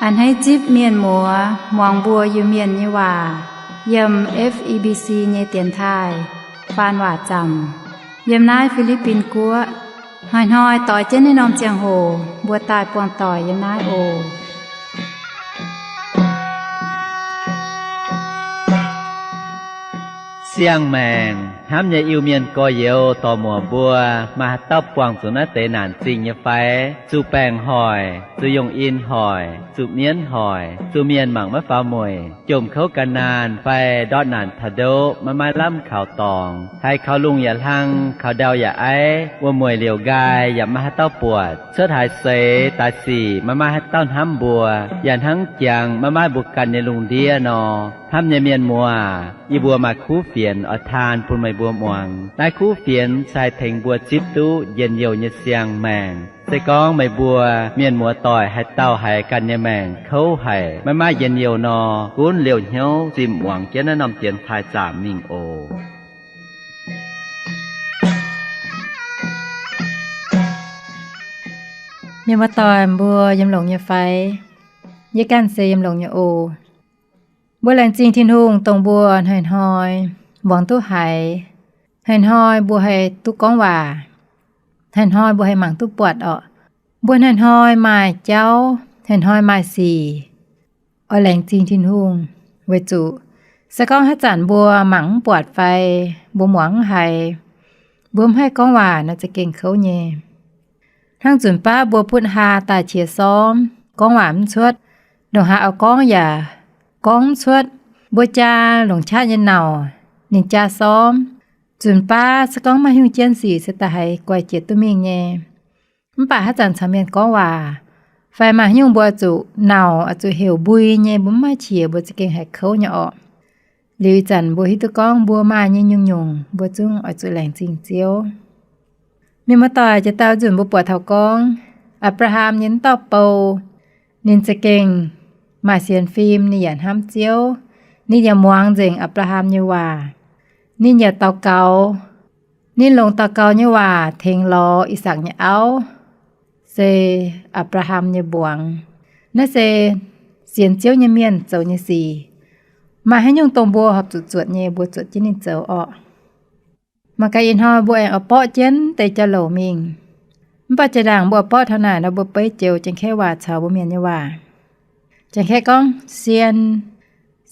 A'hneiv zipv mienh muoz muangx mbuo Iu-Mienh nyei waac yiem F E B C nyei dienx taaih faan waac zaamc yiem naaiv Fi^li^bin Guoqv. Hnoi-hnoi doix jienv naaiv norm ziangh hoc mbuo daaih buangh doic yiem naaiv oc. Siang-maengc hnamv nyei Iu-Mienh gorx-youz dorc-muoc mbuo, maaih haaix dauh buangh zuqc naaiv deix naanc zingh nyei fai? Zuqc baengc hoic, zuqc yongh in hoic, zuqc mienv hoic, zuqc mienh mangc maiv faaux mueic, jomc kouv gan naanh fai ndortv naanc taux ndoqv maiv maaih lamh kaux dorngx, haiz kaux lungh yaac hlang, kaux ndau yaac aiv, wuom-mueic liouc nqaai yaac maiv maaih haaix dauh buatc, cuotv haaix seix daaih sic maiv maaih haaix dauh hnamv mbuo, yaac hnangv jangx maiv maaih mbuo ganh nyei lungh ndiev nor. Hnamv nyei mienh muoz, yie mbuo maaih kuv fienx oix taan bun meih mbuo muangx. Naaiv kuv fienx se haih tengx mbuo zipv duqv njien-youh nyei siang-maengc. Se gorngv meih mbuo mienh muoz doic haaix dauh haiz ganh nyei maengc kouv haic, maiv maaih njien-youh nor, gunv liouh hnyouv zimh muangx jienv naaiv norm dienx taaih zaamc mingh oc. Mienh muoz doic mbuo yiem longx nyei fai? Yie ganh se yiem longx nyei oc. Mbuo laengz zingh Tin-Hungh dongh mbuo hnoi-hnoi muangx duqv haiz, hnoi-hnoi mbuo haih duqv gorngv waac, hnoi-hnoi mbuo haih mangc duqv buatc orqc. Mbuo hnoi-hnoi maaih jauv, hnoi-hnoi maaih sic, oix laengz zingh Tin-Hungh. Weic zuqc se gorngv haaix zanc mbuo mangc mv buatc fai mbuo muangx mv haiz, mbuo mv haih gorngv waac nor za'gengh kouv nyei. Hnangv nzunc baav mbuo butv haa daaih qiex sormv, gorngv waac mv cuotv, ndongc haaix oix gorngv yaac gorngv mv cuotv. Mbuo jaa longc qaqv nyei nauc, ninh jaa sormv. Nzunc baav se gorngv maaih haaix nyungc jienv sic se daaih haiz guai jiex duqv mingh nyei. Mv baac haaix zanc caux mienh gorngv waac, fai maaih haaix nyungc mbuo zuqc nauc oix zuqc heuc mbui nyei, mbuo mv maaih qiex mbuo za'gengh haiz kouv nyei orqc. Liuz ih zanc mbuo hiuv duqv gorngv mbuo maaih nyei nyungc-nyungc mbuo zungv oix zuqc laengz zingh Ziouv. Mienh muoz-doic, jiex dauh nzunc mbuo buatc taux gorngv Apc^laa^ham nyei wuov dauh bou, ninh za'gengh maaih sienx fim, ninh yaac hnamv Ziouv, ninh yaac muangx nzengc Apc^laa^ham nyei waac. Ninh yaac daux gaux. Ninh longc daux gaux nyei waac tengx lorz I^sakc nyei auv, se Apc^laa^ham nyei mbuangz. Naaiv se sienx Ziouv nyei mienh zoux nyei sic. Maaih haaix nyungc dongh mbuo horpc zuqc zuotc nyei, mbuo zuotc jienv ninh zoux orqc. Mangc gaax ih hnoi mbuo aengx oix borqv jienv deix jauv-louc mingh. Mv baac jiex ndaangc mbuo oix borqv taux naaic nor, mbuo beiv joux Janx-Kaeqv waac caux mbuo Mienh nyei waac. Janx-Kaeqv gorngv sien.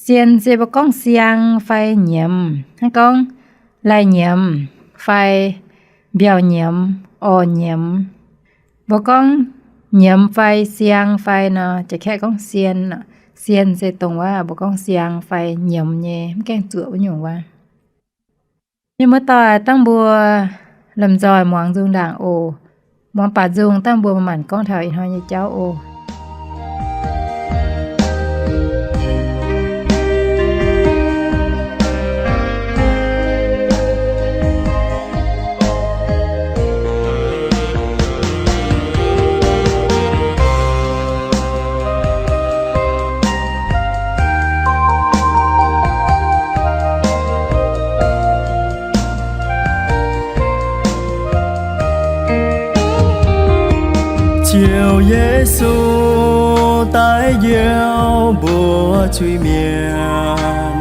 Sien se mbuo gorngv siang fai nyiemz. Hnangv gorngv lai-nyiemz fai mbiauh nyiemz, orv nyiemz. Mbuo gorngv nyiemz fai siang fai nor, Janx-Kaeqv gorngv sien. Sien se dongh wuov mbuo gorngv siang fai nyiemz nyei, mv gaengh zuoqc wuov nyungc wuov. Mienh muoz-doic, dangh mbuo lomh nzoih muangx nzung ndaangc oc. Muangx baac nzung dangh mbuo manc-manc gorngv taux ih hnoi nyei jauv oc. Ziouv Yesu daaih njoux mbuo zuiz-mienh.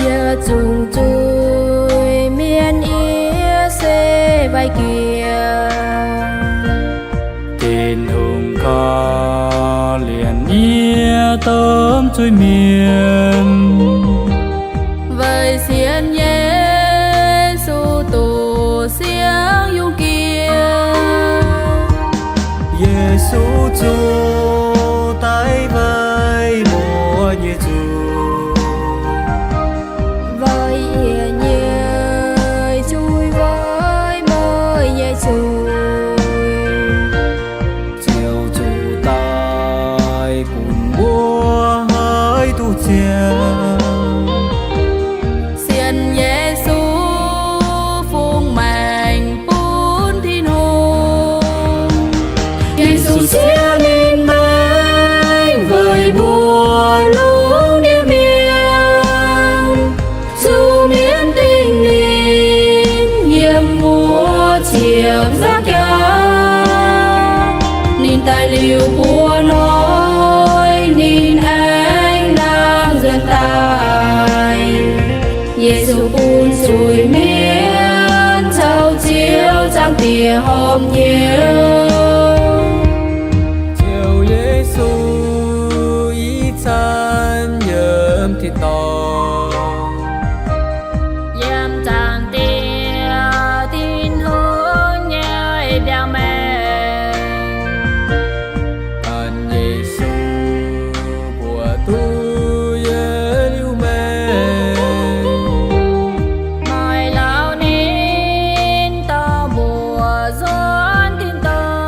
Yietc zungv zuiz-mienh yie se waaic jiex. Tin-Hungh korv-lienh yie domh zuiz-mienh. Weic sienx Yesu doqc siang yungz jiex. Yesu zuqc daaih weic mbuo nyei zuiz. Weic yie nyei zuiz, weic meih nyei zuiz. Ziouv zuqc daaih bun mbuo haih duqv ziangh. Sienx Yesu fungx maengc bun Tin-Hungh. Yesu siev ninh maengc weic mbuo lungh ndiev mienh. Zuqc mienv dingh ninh yiem wuov ziepc nzaangv jaax. Ninh daaih liuz mbuo nor, horpc hnyouv. Ziouv Yesu ih zanc yiem tin-dorngh, yiem Zaangc Diex Tin-Hungh nyei mbiauz maengx. Ganh Yesu mbuox duqv yie liuz maengx, maaih lauh ninh dorh mbuo nzuonx tin-dorngh.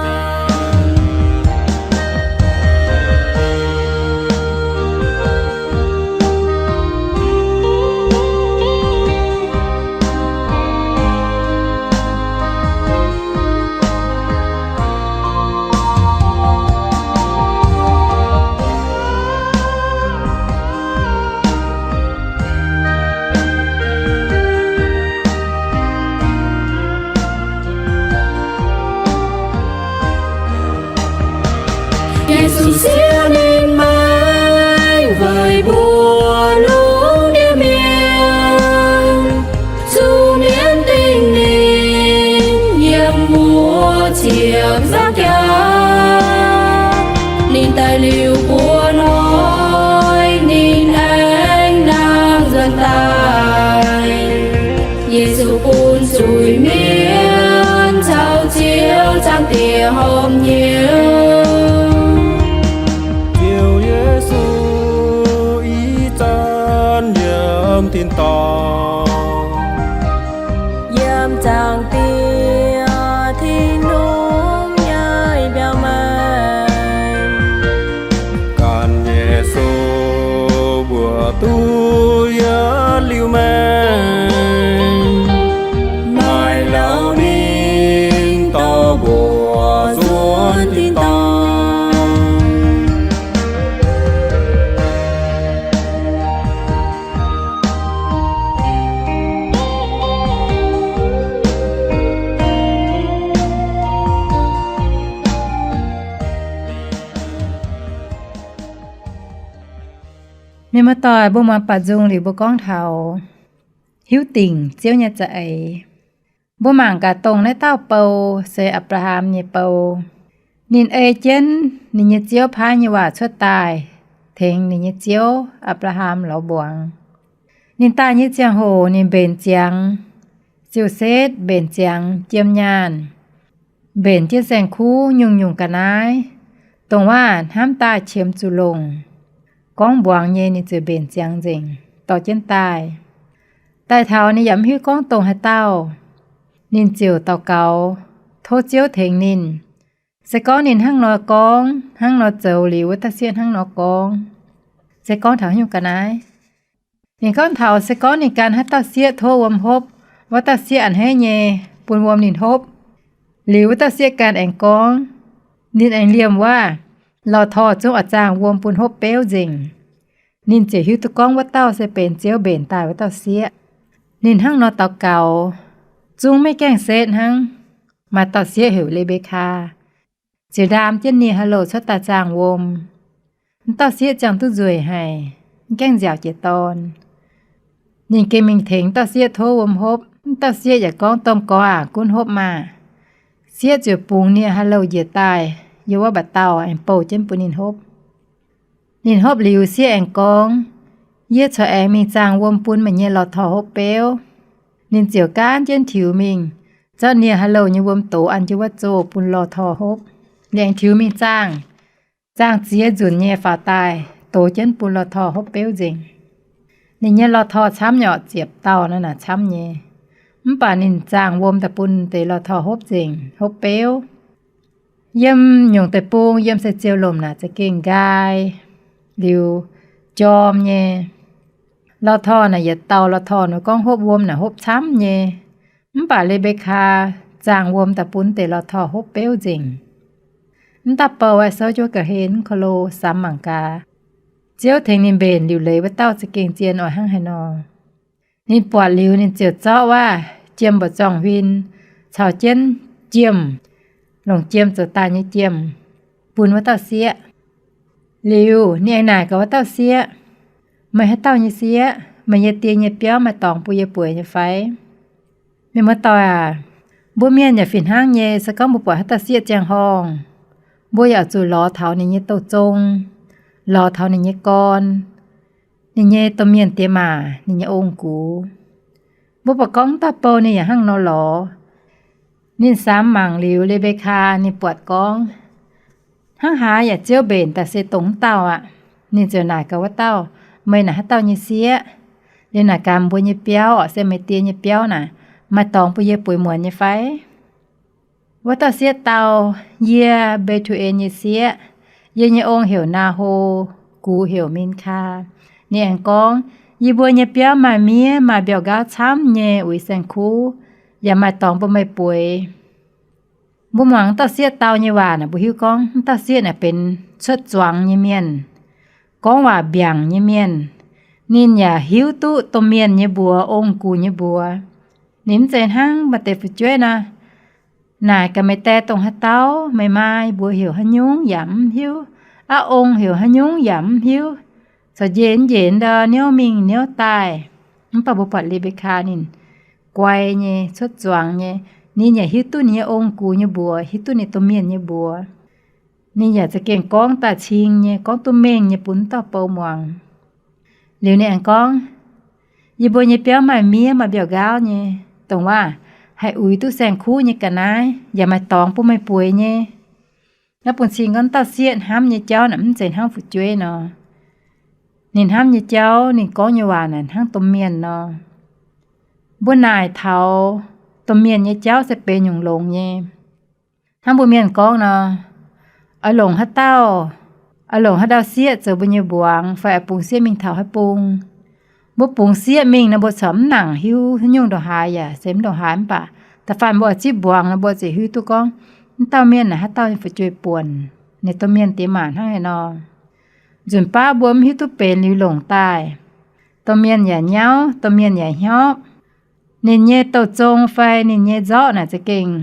Yesu sienx ninh maengx weic mbuo lungh ndiev mienh, zuqc mienv dingh ninh yiem wuov ziepc nzaangv jaax. Ninh daaih liuz mbuo hnoi, ninh aengx nangh nzuonx daaih. Yesu bun zuiz-mienh caux Ziouv Zaangc Diex horpc hnyouv. Ziouv Yesu ih zanc yiem tin-dorngh, yiem Zaangc Diex Tin-Hungh nyei mbiauz maengx. Ganh Yesu mbuox duqv yie liuz maengx, maaih lauh ninh dorh mbuo nzuonx tin-dorngh. Mienh muoz-doic, mbuo muangx baac nzung liuz mbuo gorngv taux hiuv dingc Ziouv nyei za'eix. Mbuo mangc gaax dongh naaiv dauh bou se Apc^laa^ham nyei bou. Ninh ei jienv ninh nyei Ziouv paaiv nyei waac cuotv daaih tengx ninh nyei ziouv, Apc^laa^ham, lorz mbuangz. Ninh daaih nyei ziangh hoc ninh mbenc ziangx ziouc setv, mbenc ziangx jiem nyaanh, mbenc jienv saeng-kuv nyungc-nyungc ga'naaiv, dongh waac hnamv daaih qiemx zuqc longc, gorngv mbuangz nyei ninh ziouc mbenc ziangx nzengc dorh jienv daaih. Daaih taux ninh yaac mv hiuv gorngv dongh haaix dauh, ninh ziouc daux gaux tov Ziouv tengx ninh. Se gorngv ninh hnangv nor gorngv, hnangv nor zoux liuz, wuov dauh sieqv hnangv nor gorngv, se gorngv taux haaix nyungc ga'naaiv? Ninh gorngv taux se gorngv ninh gan haaix dauh sieqv tov wuom hopv, wuov dauh sieqv a'hneiv nyei bun wuom ninh hopv. Liuz wuov dauh sieqv ganh aengx gorngv, ninh aengx liemh waac, lauh torh zungv oix zaangh wuom bun hopv beuv nzengc. Ninh ziouc hiuv duqv gorngv wuov dauh se benx Ziouv mbenc daaih wuov dauh sieqv. Ninh hnangv nor daux gaux, zungv maiv gaengh setv hnangv. Maaih dauh sieqv heuc Le^mbe^kaa, ziouc ndaam jienv nie haaix louh cuotv daaih zaangh wuom. Wuov dauh sieqv ziangh duqv nzueic haic, mv gaengh nziaauc jiex dorn. Ninh gengh mingh tengx wuov dauh sieqv tov wuom hopv. Wuov dauh sieqv yaac gorngv, Domh gorx aac, gunv hopv maah! Sieqv ziouc bungx nie haaix louh njiec daaih yiem wuov mba'dauh aengx bouh jienv bun ninh hopv. Ninh hopv liuz, sieqv aengx gorngv, Yie corc aengx mingh zaangh wuom bun meih nyei lauh torh hopv beuv. Ninh ziouc gaanv jienv tiux mingh, zorqv nie haaix louh nyei wuom doz an jienv wuov zoh bun lauh torh hopv. Ninh aengx tiux mingh zaangh. Zaangh ziex nzunc nyei faaux daaih, doz jienv bun lauh torh hopv beuv nzengc. Ninh nyei lauh torh camv nyei orqc, ziepc dauh naaiv naaic camv nyei. Mv baac ninh zaangh wuom daaih bun deix lauh torh hopv nzengc, hopv beuv. Yiem nyungc deic-bung, yiem se ziou lomc naaic za'gengh nqaai liuz jorm nyei. Lauh torh naaic yietc dauh lauh torh nor gorngv hopv wuom naaic hopv camv nyei. Mv baac Le^mbe^kaa zaangh wuom daaih bun deix lauh torh hopv beuv nzengc. Mv daaih bou aeqv, souv jienv ga'hlen ko lo samx mangc gaax, Ziouv tengx ninh mbenc liuc leiz wuov dauh za'gengh zien oix hnangv haaix nor. Ninh buatc liuz, ninh ziouc zorqv wuov jiem mba'zorngh huin caux jienv jiem, longc jiem zoux daaih nyei jiem, bun wuov dauh sieqv. Liuz ninh aengx naaic gaax wuov dauh sieqv, Meih haaix dauh nyei sieqv? Meih nyei die nyei biauv maaih dorngx bun yie bueix nyei fai? Mienh muoz-doic aac, Mbuo mienh yaac fih hnangv nyei, se gorngv mbuo buatc haaix dauh sieqv ziangh horngh, mbuo yaac zuqc lorz taux ninh nyei douh zong, lorz taux ninh nyei gorn, ninh nyei domh mienh diex maac, ninh nyei ong-gux. Mbuo buatc gorngv dauh bou ninh yaac hnangv nor lorz. Ninh samx mangc liuz Le^mbe^kaa, ninh buatc gorngv hnangv haaix yaac ziouv mbenc daaih se dongh wuov dauh aqv. Ninh ziouc naaic gaax wuov dauh, Meih naaic haaix dauh nyei sieqv? Liuz naaic gaax, Mbuo nyei biauv orqc, se meih die nyei biauv naaic, maaih dorngx bun yie bueix muonz nyei fai? Wuov dauh sieqv dau, Yie Mbe^tu^en nyei sieqv. Yie nyei ong heuc Naa^ho, gux heuc Min^kaa. Ninh aengx gorngv, Yie mbuo nyei biauv maaih miev maaih mbiauh nqaauv camv nyei uix saeng-kuv, yaac maaih dorngx bun meih bueix. Mbuo muangx wuov dauh sieqv dau nyei waac naaic, mbuo hiuv gorngv wuov dauh sieqv naaic benx cuotv zuangx nyei mienh, gorngv waac mbiaangc nyei mienh. Ninh yaac hiuv duqv domh mienh nyei mbuox, ong-gux nyei mbuox. Ninh mv zeiz hnangv maaih deix fu'jueiv nor, naaic gaax meih die dongh haaix dauh, meih maa mbuox heuc haaix nyungc yaac mv hiuv, aqv ong heuc haaix nyungc yaac mv hiuv, corc njiec njiec ndau niouv mingh niouv daaih. Mv baac mbuo buatc Le^mbe^kaa ninh guai nyei, cuotv zuangx nyei. Ninh yaac hiuv duqv ninh nyei ong-gux nyei mbuox, hiuv duqv ninh domh mienh nyei mbuox. Ninh yaac za'gengh gorngv daaih cing nyei, gorngv duqv mengh nyei bun wuov dauh bou muangx. Liuz ninh aengx gorngv, Yie mbuo nyei biauv maaih miev maaih mbiauh nqaauv nyei, dongh waac haih uix duqv saeng-kuv nyei ga'naaiv, yaac maaih dorngx bun meih bueix nyei. Naaiv bun cing gorngv dauh sieqv hnamv nyei jauv naaic mv zeiz hnangv fu'jueiv nor. Ninh hnamv nyei jauv, ninh gorngv nyei waac naaic hnangv domh mienh nor. Mbuo naaic taux domh mienh nyei jauv se benx nyungc longx nyei. Hnangv mbuo mienh gorngv nor, Oix longc haaix dauh, oix longc haaix dauh sieqv zoux mbuo nyei mbuangz fai oix bungx sieqv mingh taux haaix bung? Mbuo bungx sieqv mingh nor, mbuo corc mv nangc hiuv haaix nyungc ndongc haaix yaac se mv ndongc haaix, mv baac da'faanh mbuo oix zipv mbuangz nor, mbuo ziouc hiuv duqv gorngv, Mv dauh mienh naaic haaix dauh nyei fu'jueiv buonc, ninh domh mienh diex maac hnangv haaix nor. Nzunc baav mbuo mv hiuv duqv benx liuz longc daaih, domh mienh yaac nyauv, domh mienh yaac hnyopv. Ninh nyei douh zong fai ninh nyei nzorqv naaic za'gengh,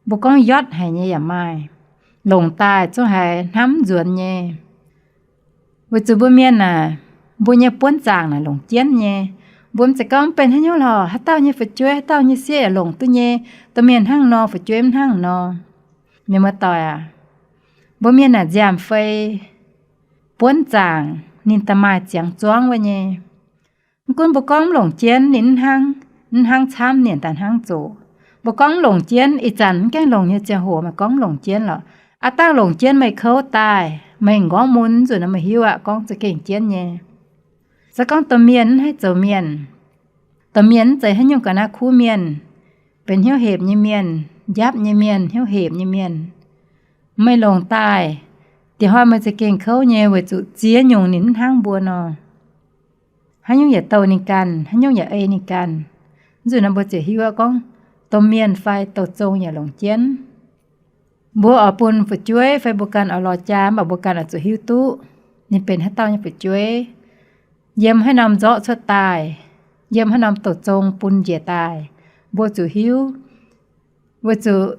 mbuo gorngv yotv haic nyei yaac maaih. Longc daaih zungv haiz hnamv nzuonx nyei. Weic zuqc mbuo mienh aah, mbuo nyei buonv zaangc naaic longc jienv nyei. Mbuo mv zeiz gorngv benx haaix nyungc lorqc, haaix dauh nyei fu'jueiv, haaix dauh nyei sieqv yaac longc duqv nyei, domh mienh hnangv nor, fu'jueiv mv hnangv nor. Mienh muoz-doic aac, mbuo mienh naaic nziaamv-fei buonv zaangc ninh da'maaih ziangx zuangv wuov nyei. Mv gunv mbuo gorngv mv longc jienv ninh mv hnangv, mv hnangv camv, ninh daaih hnangv zoqc. Mbuo gorngv mv longc jienv, ih zanc mv gaengh longc nyei ziangh hoc meih gorngv mv longc jienv lorqc, aav dangh longc jienv meih kouv daaih, meih m'nqorngv mun nzunc nor meih hiuv aqv gorngv za'gengh jienv nyei. Se gorngv domh mienh mv haih zoux mienh, domh mienh mv zeiz haaix nyungc ga'naaiv kuv mienh, benx hnyouv hepc nyei mienh, njapv nyei mienh, hnyouv hepc nyei mienh, meih longc daaih, diex hnoi meih za'gengh kouv nyei weic zuqc ziex nyungc ninh mv hnangv mbuo nor. Haaix nyungc yaac douh ninh ganh, haaix nyungc yaac ei ninh ganh. Nzunc nor mbuo ziouc hiuv aqv gorngv domh mienh fai douh zong yaac longc jienv. Mbuo oix bun fu'jueiv fai mbuo ganh oix lorz jaa, mv baac mbuo ganh oix zuqc hiuv duqv ninh benx haaix dauh nyei fu'jueiv. Yiem haaix norm nzorqv cuotv daaih, yiem haaix norm douh zong bun njiec daaih, mbuo zuqc hiuv. Weic zuqc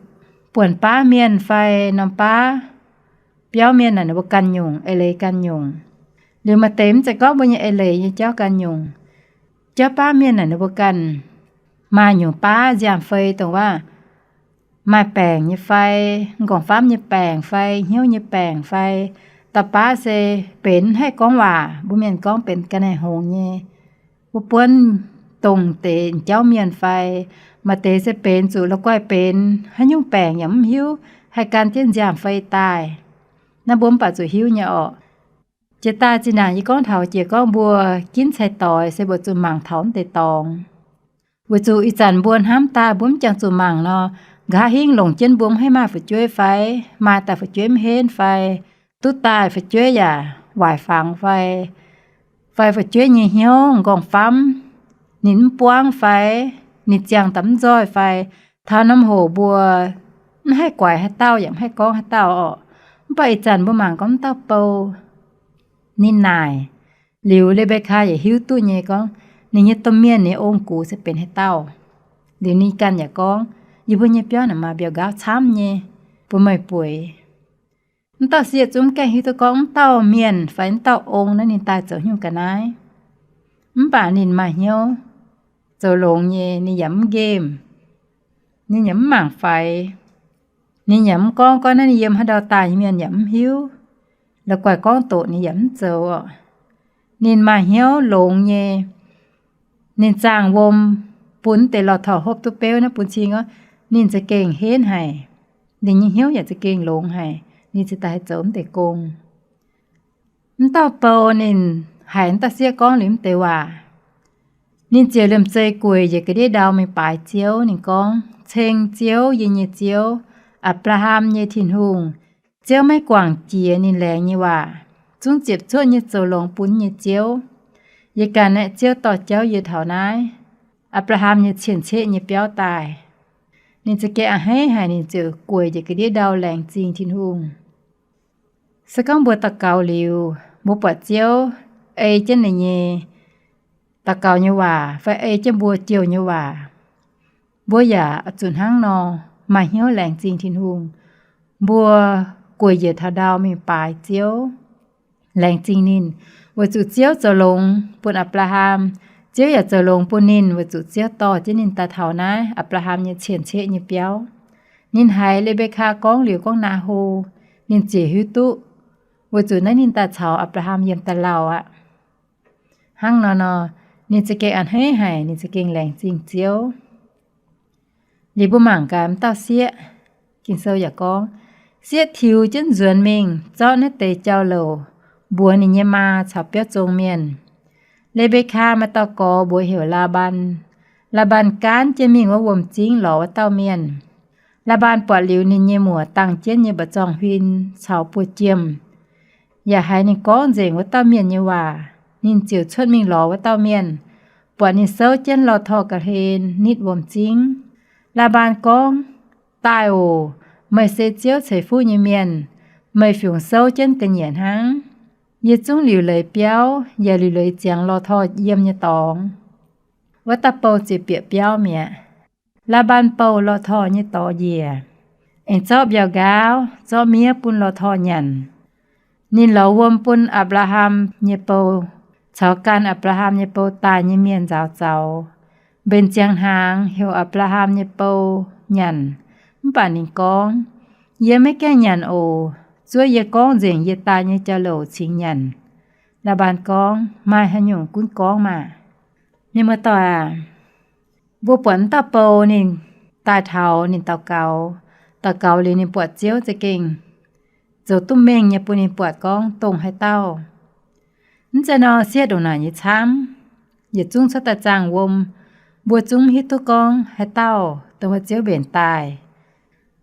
buonc baav mienh fai norm baav biauv mienh naaic ninh mbuo ganh nyungc, eix leiz ganh nyungc. Liuz maaih deix mv zeiz gorngv mbuo nyei eix leiz nyei jauv ganh nyungc. Jauv baav mienh naaic ninh mbuo ganh maaih nyungc baav nziaamv-fei dongh waac maaih baengc nyei fai, m'nqorngv-famv nyei baengc fai, hnyouv nyei baengc fai, dauh baav se benx mv haih gorngv waac, mbuo mienh gorngv benx ga'naaiv hngongx nyei, wuov buonv dongh deix jauv mienh fai, maaih deix se benx zuqc la'guaih benx haaix nyungc baengc yaac mv hiuv, haih gan jienv nziaamv-fei daaih. Naaiv mbuo mv baac zuqc hiuv nyei orqc. Jiex daaih zinh ndaangc yie gorngv taux jiex gorngv mbuo ginv cai-doix se mbuo zuqc mangc taux wuov deix dorngx. Weic zuqc ih zanc mbuo hnamv daaih mbuo mv jangx zuqc mangc nor, nqa'haav hingv longc jienv mbuo mv haih maaih fu'jueiv fai, maaih daaih fu'jueiv mv henv fai, duqv daaih fu'jueiv yaac waaic fangx fai, fai fu'jueiv nyei hnyouv m'nqorngv-famv ninh mv buangv fai, ninh ziangh daaih mv nzoih fai, taux norm hoc mbuo mv haih guaix haaix dauh yaac mv haih gorngv haaix dauh orqc. Mv baac ih zanc mbuo mangc gorngv mv dauh bou ninh naaic liuz, Le^mbe^kaa yaac hiuv duqv nyei gorngv ninh nyei domh mienh nyei ong-gux se benx haaix dauh. Liuz ninh ganh yaac gorngv, Yie mbuo nyei biauv naaic maaih mbiauh nqaauv camv nyei, bun meih bueix. Mv dauh sieqv zungv mv gaengh hiuv duqv gorngv mv dauh mienh fai mv dauh ong naaiv ninh daaih zoux haaix nyungc ga'naaiv. Mv baac ninh maaih hnyouv zoux longx nyei, ninh yaac mv nqemh. Ninh yaac mv mangc faix. Ninh yaac mv gorngv, gorngv naaiv ninh yiem haaix ndau daaih nyei mienh yaac mv hiuv. La'guaih gorngv doqc ninh yaac mv zoux oc. Ninh maaih hnyouv longx nyei. Ninh zaangh wuom bun deix lorh torh hopv duqv beuv naaiv bun cing aqv, ninh za'gengh henv haic. Ninh nyei hnyouv yaac za'gengh longx haic, ninh cingx daaih haih zoux mv deix gong. Mv dauh bou ninh haiz mv dauh sieqv gorngv liuz mv deix waac, ninh ziouc liemh zeih gueic njiec ga'ndiev ndau mingh baaix Ziouv. Ninh gorngv, Ceng Ziouv, yie nyei Ziouv, Apc^laa^ham nyei Tin-Hungh, Ziouv maiv guangc jiex ninh laengz nyei waac, zungv ziepc cuotv nyei zoux longx bun nyei Ziouv. Yie ganh aeqv, Ziouv dorh jauv yie taux naaiv Apc^laa^ham nyei cien-ceqv nyei biauv daaih. Ninh za'gengh a'hneiv haic, ninh ziouc gueic njiec ga'ndiev ndau laengz zingh Tin-Hungh. Se gorngv mbuo daux gaux liuz, mbuo buatc Ziouv ei jienv ninh nyei daux gaux nyei waac fai ei jienv mbuo jouh nyei waac, mbuo yaac zuqc hnangv nor maaih hnyouv laengz zingh Tin-Hungh. Mbuo gueic njiec taux ndau mingh baaix Ziouv, laengz zingh ninh, weic zuqc Ziouv zoux longx bun Apc^laa^ham. Ziouv yaac zoux longx bun ninh weic zuqc Ziouv dorh jienv ninh daaih taux naaiv Apc^laa^ham nyei cien-ceqv nyei biauv. Ninh haiz Le^mbe^kaa gorngv liuz gorngv Naa^ho, ninh ziouc hiuv duqv, weic zuqc naaiv ninh daaih caux Apc^laa^ham yiem da'lauh aqv. Hnangv nor nor, ninh za'gengh a'hneiv haic, ninh za'gengh laengz zingh Ziouv. Liuz mbuo mangc gaax m'dauh sieqv. Ging-Sou yaac gorngv, sieqv tiux jienv nzuonx mingh zorqv naaiv deix jauv-louc mbuox ninh nyei maa caux biauv zong mienh. Le^mbe^kaa maaih dauh gorx mbuox heuc Laa^mbaan. Laa^mbaan gaanv jienv mingh wuov wuom-zingv lorz wuov dauh mienh. Laa^mbaan buatc liuz ninh nyei muoc dangh jienv nyei mba'zorng huin caux buoz-jiemh, yaac haiz ninh gorngv nzengc wuov dauh mienh nyei waac. Ninh ziouc cuotv mingh lorz wuov dauh mienh, buatc ninh souv jienv lorh torh ga'hlen nitv wuom-zingv. Laa^mbaan gorngv, Daaih oc. Meih se Ziouv ceix fuqv nyei mienh. Meih fiungc souv jienv ga'nyiec hnangv. Yie zungv liuc leiz biauv yaac liuc leiz ziangx lorh torh yiem nyei dorngx. Wuov dauh bou ziouc bieqc biauv mi'aqv. Laa^mbaan bouh lorh torh nyei dorngx njiec, aengx zorqv mbiauh nqaauv, zorqv miev bun lorh torh nyanc. Ninh lorz wuom bun Apc^laa^ham nyei bou caux gan Apc^laa^ham nyei bou daaih nyei mienh nzaaux zaux. Mbenc ziangx hnaangx heuc Apc^laa^ham nyei bou nyanc, mv baac ninh gorngv, Yie maiv gaengh nyanc oc. Zuov yie gorngv nzengc yie daaih nyei jauv-louc cingx nyanc. Laa^mbaan gorngv, Maaih haaix nyungc gunv gorngv maah! Mienh muoz-doic aac, mbuo buatc m'dauh bou ninh daaih taux ninh daux gaux. Daux gaux liuz ninh buatc Ziouv za'gengh zoux duqv mengh nyei bun ninh buatc gorngv dongh haaix dauh. Mv zeiz nor, sieqv ndongc naaic nyei camv, yietc zungv cuotv daaih zaangh wuom, mbuo zungv mv hiuv duqv gorngv haaix dauh dongh wuov Ziouv mbenc daaih.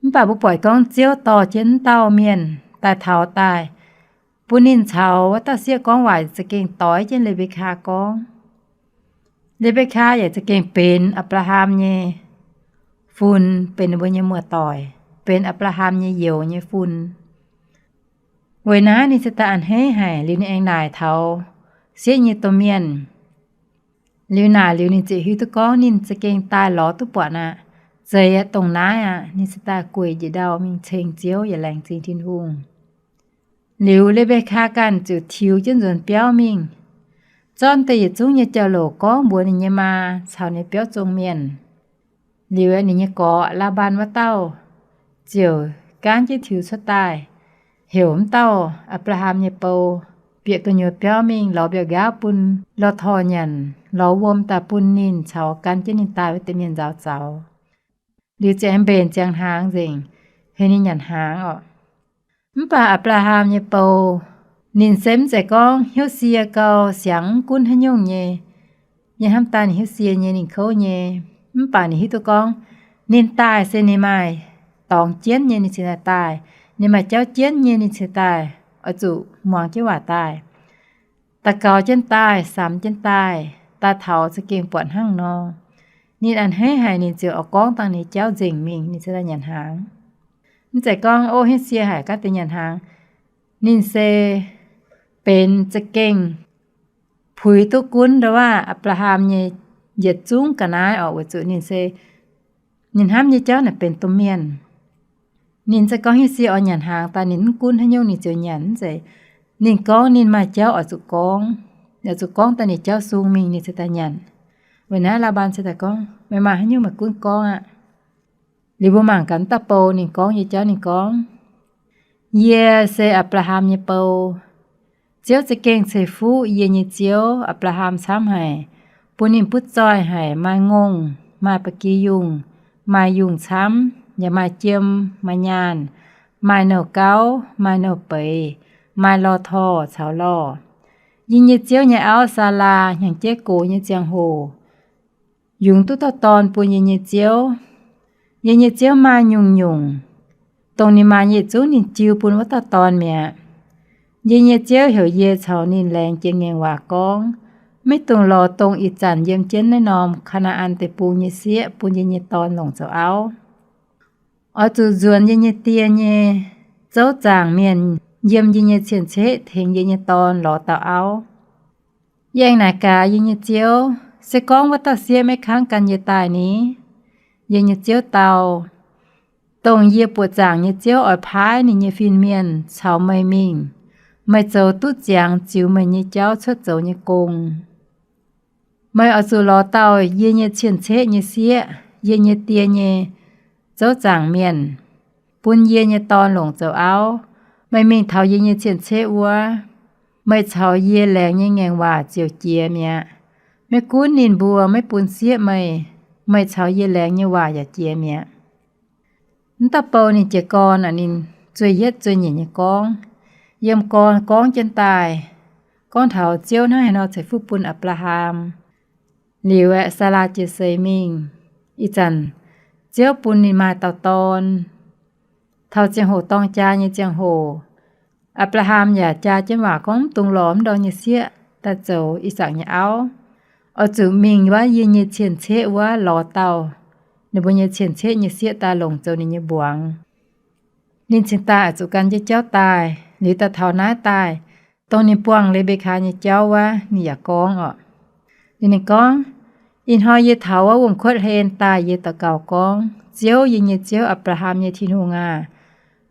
Mv baac mbuo buatc gorngv Ziouv dorh jienv m'dauh mienh daaih taux daaih, bun ninh caux wuov dauh sieqv gorngv waac za'gengh doix jienv Le^mbe^kaa gorngv. Le^mbe^kaa yaac za'gengh benx Apc^laa^ham nyei fun, benx ninh mbuo nyei muoz-doic, benx Apc^laa^ham nyei youz nyei fun. Weic naaiv ninh cingx daaih a'hneiv haic, liuz ninh aengx naaic taux sieqv nyei domh mienh. Liuz naaic liuz ninh ziouc hiuv duqv gorngv ninh za'gengh daaih lorz duqv buatc aqv. Zeiz aqv, dongh naaiv aqv. Ninh cingx daaih gueic njiec ndau mingh ceng Ziouv yaac laengz zingh Tin-Hungh. Liuz Le^mbe^kaa ganh ziouc tiux jienv nzuonx biauv mingh, zorqv deix yietc zungv nyei jauv-louc gorngv mbuox ninh nyei maa caux ninh biauv zong mienh. Liuz ninh nyei gorx, Laa^mbaan wuov dauh, ziouc gaanv jienv tiux cuotv daaih, heuc m'dauh Apc^laa^ham nyei bou bieqc gu'nyuoz biauv mingh lorz mbiauh nqaauv bun lorh torh nyanc, lorz wuom daaih bun ninh caux gan jienv ninh daaih wuov deix mienh nzaaux zaux. Liuz ziouc aengx mbenc ziangx hnaangx nzengc, heuc ninh nyanc hnaangx oc. Mv baac Apc^laa^ham nyei bou, ninh se mv zeiz gorngv hnyouv sie gau, siangx mv gunv haaix nyungc nyei. Yie hnamv daaih ninh hnyouv sie nyei, ninh kouv nyei. Mv baac ninh hiuv duqv gorngv ninh daaih se ninh maaih dorngx jienv nyei ninh cingx daaih daaih, ninh maaih jauv jienv nyei ninh cingx daaih, oix zuqc muangx jienv waac daaih, daux gaux jienv daaih, samx jienv daaih. Daaih taux za'gengh buatc hnangv nor, ninh a'hneiv haic, ninh ziouc oix gorngv dangh ninh jauv nzengc mingh ninh cingx daaih nyanc hnaangx. Mv zeiz gorngv ov hnyouv sie haic gaav deix nyanc hnaangx. Ninh se benx za'gengh puix duqv gunv ndo waac Apc^laa^ham nyei yietc zungv ga'naaiv oc, weic zuqc ninh se ninh hnamv nyei jauv naaic benx domh mienh. Ninh mv zeiz gorngv hnyouv sie oix nyanc hnaangx daaih ninh mv gunv haaix nyungc ninh ziouc nyanc, mv zeiz. Ninh gorngv ninh maaih jauv oix zuqc gorngv, oix zuqc gorngv daaih ninh jauv sung mingh ninh cingx daaih nyanc. Weic naaiv Laa^mbaan cingx daaih gorngv, Meih maaih haaix nyungc meih gunv gorngv aqv. Liuz mbuo mangc gaax wuov dauh bou ninh gorngv nyei jauv. Ninh gorngv, Yie se Apc^laa^ham nyei bou. Ziouv za'gengh ceix fuqv yie nyei ziouv, Apc^laa^ham, camv haic, bun ninh butv zoih haic, maaih ngongh, maaih ba'gi yungh, maaih yungh camv, yaac maaih jiem, maaih nyaanh, maaih nouh gauv, maaih nouh beiz, maaih lorh torh caux lorh. Yie nyei ziouv nyei auv, Saalaa, hnyangx-jeiv gox nyei ziangh hoc yungz duqv dauh dorn bun yie nyei ziouv. Yie nyei ziouv maaih nyungc-nyungc, dongh ninh maaih nyei yietc zungv ninh jiu bun wuov dauh dorn mi'aqv. Yie nyei ziouv heuc yie caux ninh laengz jiex ngaengc waac gorngv, Maiv dungx lorz dongh ih zanc yiem jienv naaiv norm Kaa^naa^an Deic-Bung nyei sieqv bun yie nyei dorn longc zoux auv. Oix zuqc nzuonx yie nyei die nyei zouv zaangc mienh yiem yie nyei cien-ceqv tengx yie nyei dorn lorz dauh auv. Yie aengx naaic gaax yie nyei ziouv, Se gorngv wuov dauh sieqv maiv kangv gan yie daaih ni? Yie nyei ziouv dau, Dongh yie buoqc zaangc nyei ziouv oix paaiv ninh nyei fin-mienh caux meih mingh, meih zoux duqv ziangx ziux meih nyei jauv cuotv zoux nyei gong. Meih oix zuqc lorz dauh yie nyei cien-ceqv nyei sieqv, yie nyei die nyei zouv zaangc mienh, bun yie nyei dorn longc zoux auv. Meih mingh taux yie nyei cien-ceqv wuov, meih caux yie laengz nyei ngaengc waac ziouc jiex mi'aqv. Maiv gunv ninh mbuo maiv bun sieqv meih, meih caux yie laengz nyei waac yaac jiex mi'aqv. Wuov dauh bou ninh jiez gorn, ninh zueih yietv zueih nyeic nyei gorngv, yiem gorn gorngv jienv daaih, gorngv taux Ziouv hnangv haaix nor ceix fuqv bun Apc^laa^ham. Liuz aeqv, Saalaa jiez seix mingh. Ih zanc Ziouv bun ninh maaih dauh dorn. Taux ziangh hoc dorng jaa nyei ziangh hoc, Apc^laa^ham yaac jaa jienv waac gorngv, Mv dungx lorz wuov ndorm nyei sieqv daaih zoux Ih^sakc nyei auv. Oix zuqc mingh wuov yie nyei cien-ceqv wuov lorz dauh ninh mbuo nyei cien-ceqv nyei sieqv daaih longc zoux ninh nyei mbuangz. Ninh cingx daaih oix zuqc gan jienv jauv daaih. Liuz daaih taux naaiv daaih, dongh ninh buangh Le^mbe^kaa nyei jauv wuov, ninh yaac gorngv oc. Ninh, ninh gorngv, Ih hnoi yie taux wuov wuom-kuotv hlen daaih, yie daux gaux gorngv, Ziouv, yie nyei Ziouv, Apc^laa^ham nyei Tin-Hungh aah!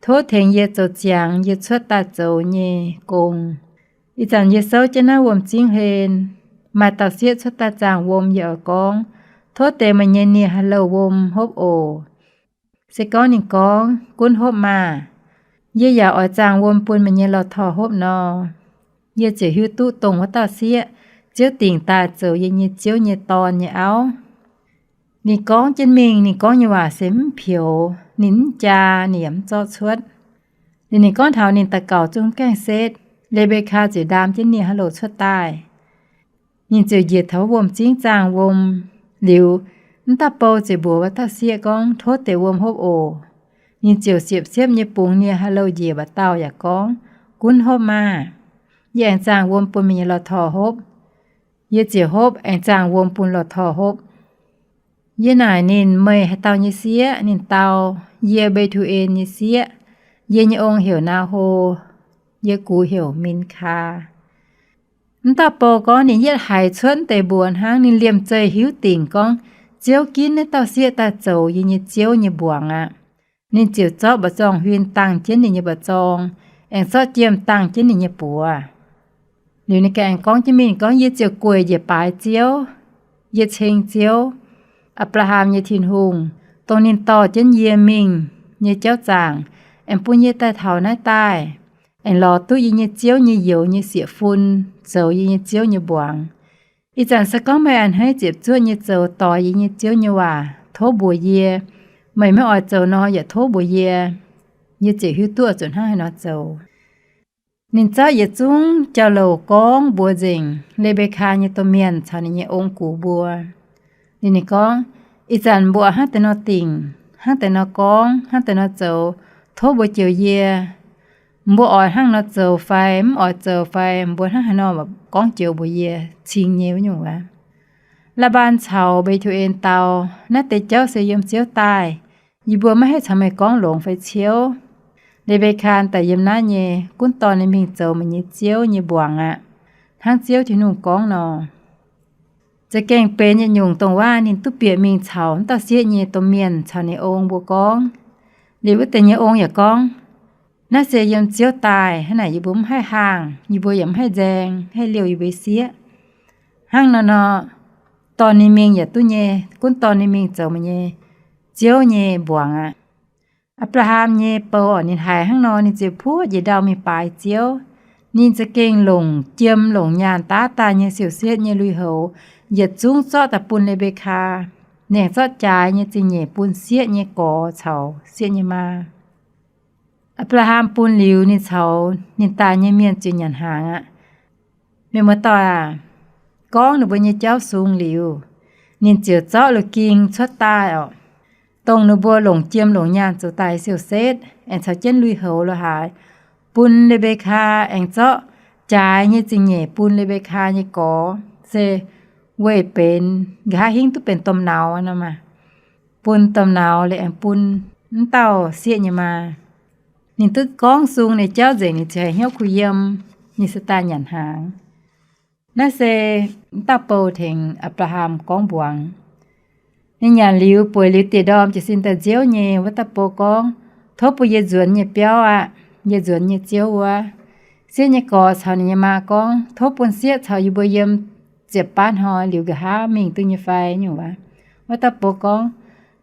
Tov tengx yie zoux ziangx yie cuotv daaih zoux nyei gong. Ih zanc yie souv jienv naaiv wuom-zingv hlen, maaih dauh sieqv cuotv daaih zaangh wuom. Yie oix gorngv, Tov deix meih nyei nie-haaix-louh wuom hopv oc. Se gorngv ninh gorngv, Gunv hopv maah! Yie yaac oix zaangh wuom bun meih nyei lorh torh hopv nor, yie ziouc hiuv duqv dongh wuov dauh sieqv Ziouv dingc daaih zoux yie nyei ziouv nyei dorn nyei auv. Ninh gorngv jienv mingh, ninh gorngv nyei waac se mv peux. Ninh mv jaa, ninh yaac mv zorqv cuotv. Liuz ninh gorngv taux ninh daux gaux zungv gaengh setv, Le^mbe^kaa ziouc ndaam jienv nie-haaix-louh cuotv daaih. Ninh ziouc njiec taux wuom-zingv zaangh wuom. Liuz, wuov dauh bou ziouc mbuox wuov dauh sieqv gorngv, Tov deix wuom hopv oc. Ninh ziouc siepv-siepv nyei bungx nie-haaix-louh njiec, mba'dauh yaac gorngv, Gunv hopv maah! Yie aengx zaangh wuom bun meih nyei lorh torh hopv. Yie ziouc hopv, aengx zaangh wuom bun lorh torh hopv. Yie naaic ninh, Meih haaix dauh nyei sieqv? Ninh dau, Yie Mbe^tu^en nyei sieqv. Yie nyei ong heuc Naa^ho. Yie gux heuc Min^kaa. Wuov dauh bou gorngv ninh yietv haiz cuotv deix mbuox hnangv, ninh liemh zeih hiuv dingc gorngv Ziouv ginv naaiv dauh sieqv daaih zoux yie nyei ziouv nyei mbuangz aqv. Ninh ziouc zorqv mba'zorng huin dangh jienv ninh nyei mba'zorng, aengx zorqv jiem dangh jienv ninh nyei buoz. Liuz ninh ganh aengx gorngv jienv mingh gorngv, Yie ziouc gueic njiec baaix Ziouv, yie ceng Ziouv, Apc^laa^ham nyei Tin-Hungh, dongh ninh dorh jienv yie mingh nyei jauv zaangc, aengx bun yie daaih taux naaiv daaih, aengx lorz duqv yie nyei ziouv nyei youz nyei sieqv-fun zoux yie nyei ziouv nyei mbuangz. Ih zanc se gorngv meih a'hneiv ziepc zuoqv nyei zoux doix yie nyei ziouv nyei waac tov mbuox yie. Meih maiv oix zoux nor yaac tov mbuox yie. Yie ziouc hiuv duqv oix zuqc hnangv haaix nor zoux. Ninh zorqv yietc zungv jauv-louc gorngv mbuox nzengc Le^mbe^kaa nyei domh mienh caux ninh nyei ong-gux mbuo. Ninh, ninh gorngv, Ih zanc mbuo hnangv deix nor dingc, hnangv deix nor gorngv, hnangv deix nor zoux, tov mbuo joux yie. Mbuo oix hnangv nor zoux fai mv oix zoux fai mbuo hnangv haaix nor gorngv joux mbuox yie, cing nyei wuov nyungc wuov. Laa^mbaan caux Mbe^tu^en dau, Naaiv deix jauv se yiem Ziouv daaih. Yie mbuo maiv haih caux meih gorngv longx fai ciouv. Le^mbe^kaa daaih yiem naaiv nyei, gunv dorh ninh mingh zoux meih nyei ziouv nyei mbuangz aqv, hnangv Ziouv Tin-Hungh gorngv nor. Za'gengh benx yietc nyungc dongh waac ninh duqv bieqc mingh caux wuov dauh sieqv nyei domh mienh caux ninh ong mbuo gorngv. Liuz wuov deix nyei ong yaac gorngv, Naaiv se yiem Ziouv daaih, hnangv naaic yie mbuo mv haih haangh, yie mbuo yaac mv haih nzaeng, haih liouh yie mbuo sieqv. Hnangv nor nor, dorh ninh mingh yaac duqv nyei, gunv dorh ninh mingh zoux meih nyei Ziouv nyei mbuangz aqv. Apc^laa^ham nyei bou orqc, ninh haiz hnangv nor, ninh ziouc puoqv njiec ndau mingh baaix Ziouv. Ninh za'gengh longc jiem longc nyaanh daav daaih nyei siouc setv nyei lui-houx yietc zungv zorqv daaih bun Le^mbe^kaa. Ninh zorqv jaaix nyei zingh nyeic bun sieqv nyei gorx caux sieqv nyei maa. Apc^laa^ham bun liuz, ninh caux ninh daaih nyei mienh ziouc nyanc hnaangx aqv. Mienh muoz-doic aac, gorngv ninh mbuo nyei jauv sung liuz, ninh ziouc zorqv la'ging cuotv daaih orqc, dongh ninh mbuo longc jiem longc nyaanh zoux daaih siouc setv aengx caux jienv lui-houx lo haaix, bun Le^mbe^kaa, aengx zorqv jaaix nyei zingh nyeic bun Le^mbe^kaa nyei gorx, se weih benx nqa'haav hingv duqv benx domh nauz nor maah. Bun domh nauz liuz aengx bun m'dauh sieqv nyei maa. Ninh duqv gorngv sung nyei jauv nzengc, ninh ziouc haih hnyouv kuh yiem, ninh se daaih nyanc hnaangx. Naaiv se m'dauh bou tengx Apc^laa^ham gorngv mbuangz. Ninh nyanc liuz bueix liuz dieh ndorm jiez sin daaih nziouv nyei, wuov dauh bou gorngv, Tov bun yie nzuonx nyei biauv aqv, yie nzuonx nyei Ziouv wuov. Sieqv nyei gorx caux ninh nyei maa gorngv, Tov bun sieqv caux yie mbuo yiem ziepc baav hnoi liuz nqa'haav mingh duqv nyei fai? Nyungc wuov, wuov dauh bou gorngv,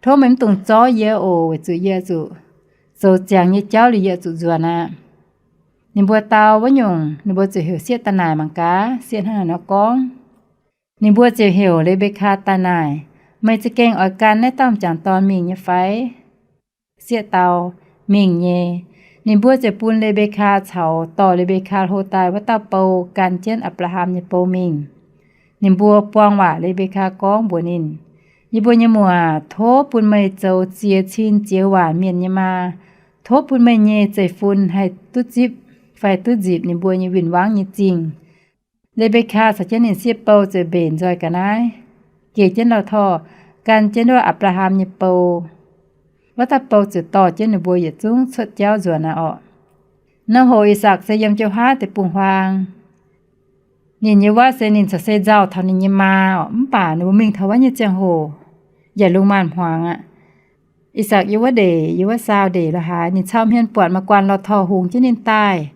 Tov meih mv dungx zorv yie oc, weic zuqc yie zuqc zoux ziangx nyei jauv liuz yie zuqc nzuonx aqv. Ninh mbuo dau wuov nyungc, ninh mbuo ziouc heuc sieqv daaih naaic mangc gaax sieqv hnangv haaix nor gorngv. Ninh mbuo ziouc heuc Le^mbe^kaa daaih naaic, Meih za'gengh oix gan naaiv dauh m'jangc dorn mingh nyei fai? Sieqv dau, Mingh nyei. Ninh mbuo ziouc bun Le^mbe^kaa caux dorh Le^mbe^kaa hlo daaih wuov dauh bou gan jienv Apc^laa^ham nyei bou mingh. Ninh mbuo buang waac Le^mbe^kaa gorngv mbuox ninh, Yie mbuo nyei muoc, tov bun meih zoux ziex cin ziex waanc mienh nyei maa. Tov bun meih nyei zeiv-fun haih duqv zipv fai duqv nzipc ninh mbuo nyei win-wangv nyei zingh. Le^mbe^kaa caux jienv ninh sieqv bou ziouc mbenc nzoih ga'naaiv, geh jienv lauh torh, gan jienv wuov Apc^laa^ham nyei bou. Wuov dauh bou ziouc dorh jienv ninh mbuo yietc zungv cuotv jauv nzuonx aqv orqc. Naaiv hoc I^sakc se yiem jiu-haatv deic-bung-huaang. Ninh nyei wuov se ninh corc se nzauh taux ninh nyei maa orqc, mv baac ninh mbuo mingh taux wuov nyei ziangh hoc yaac lungh maanz-hmuangx aqv. I^sakc yiem wuov ndeic, yiem wuov saau ndeic lo haaix, ninh cau hmien buatc maaih guanh lauh torh hungx jienv ninh daaih.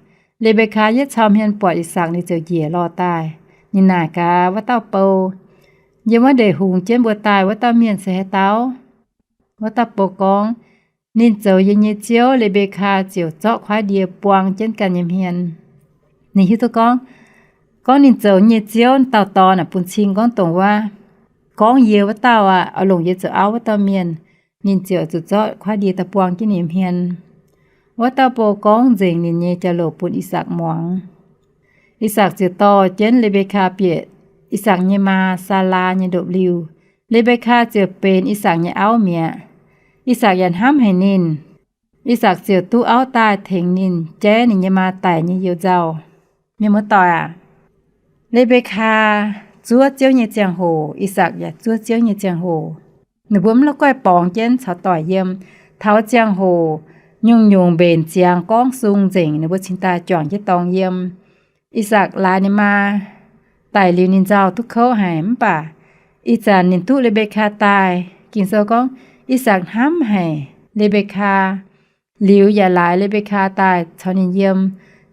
Le^mbe^kaa yietv cau hmien buatc I^sakc, ninh ziouc njiec lorh daaih. Ninh naaic gaax wuov dauh bou, Yiem wuov ndeic hungx jienv mbuo daaih wuov dauh mienh se haaix dauh? Wuov dauh bou gorngv, Ninh zoux yie nyei ziouv. Le^mbe^kaa ziouc zorqv kuaaiv ndie buang jienv ganh nyei hmien. Ninh hiuv duqv gorngv, gorngv ninh zoux nyei ziouv dauh dorn naaic bun cing gorngv dongh wuov, gorngv yie wuov dauh aqv, oix longc yie zoux auv wuov dauh mienh. Ninh ziouc zuqc zorqv kuaaiv ndie daaih buang jienv ninh nyei hmien. Wuov dauh bou gorngv nzengc ninh nyei jauv-louc bun I^sakc muangx. I^sakc ziouc dorh jienv Le^mbe^kaa bieqc I^sakc nyei maa, Saalaa, nyei ndopv-liuh. Le^mbe^kaa ziouc benx I^sakc nyei auv mi'aqv. I^sakc yaac hnamv haic ninh. I^sakc ziouc duqv auv daaih tengx ninh jaiv ninh nyei maa daic nyei you-nzauh. Mienh muoz-doic aac, Le^mbe^kaa zuov Ziouv nyei ziangh hoc, I^sakc yaac zuov Ziouv nyei ziangh hoc. Ninh mbuo mv la'guaih borngz jienv caux doic yiem. Taux ziangh hoc nyungc-nyungc mbenc ziangx gorngv sung nzengc, ninh mbuo cingx daaih juangc jienv dorngx yiem. I^sakc laaix ninh maa daic liuz, ninh nzauh duqv kouv haic, mv baac ih zanc ninh duqv Le^mbe^kaa daaih. Ging-Sou gorngv, I^sakc hnamv haic Le^mbe^kaa, liuz yaac laaix Le^mbe^kaa daaih caux ninh yiem,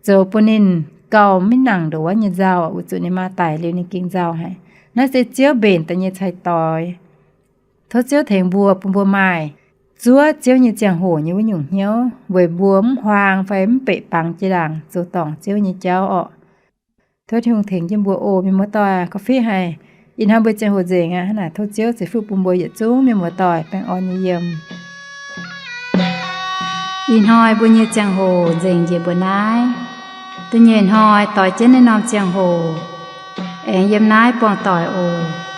zoux bun ninh gauh maiv nangc ndongc wuov nyei nzauh, weic zuqc ninh maa daic liuz ninh gengh nzauh haic. Naaiv se Ziouv mbenc daaih nyei cai-doix. Tov Ziouv tengx mbuo, bun mbuo maaih zuov Ziouv nyei ziangh hoc nyei wuov nyungc hnyouv, weic mbuo mv huaang fai mv beqc bangc jiex ndaangc zoux dorngc Ziouv nyei jauv orqc. Tov Tin-Hungh tengx jienv mbuo oc. Mienh muoz-doic, gauh fih haic ih hnoi mbuo ziangh hoc nzengc aqv. Hnangv naaic tov Ziouv ceix fuqv bun mbuo yietc zungv mienh muoz-doic baengh orn nyei yiem. Ih hnoi mbuo nyei ziangh hoc nzengc njiec mbuo naaiv. Da'nyeic hnoi doix jienv naaiv norm ziangh hoc, aengx yiem naaiv buangh doic oc.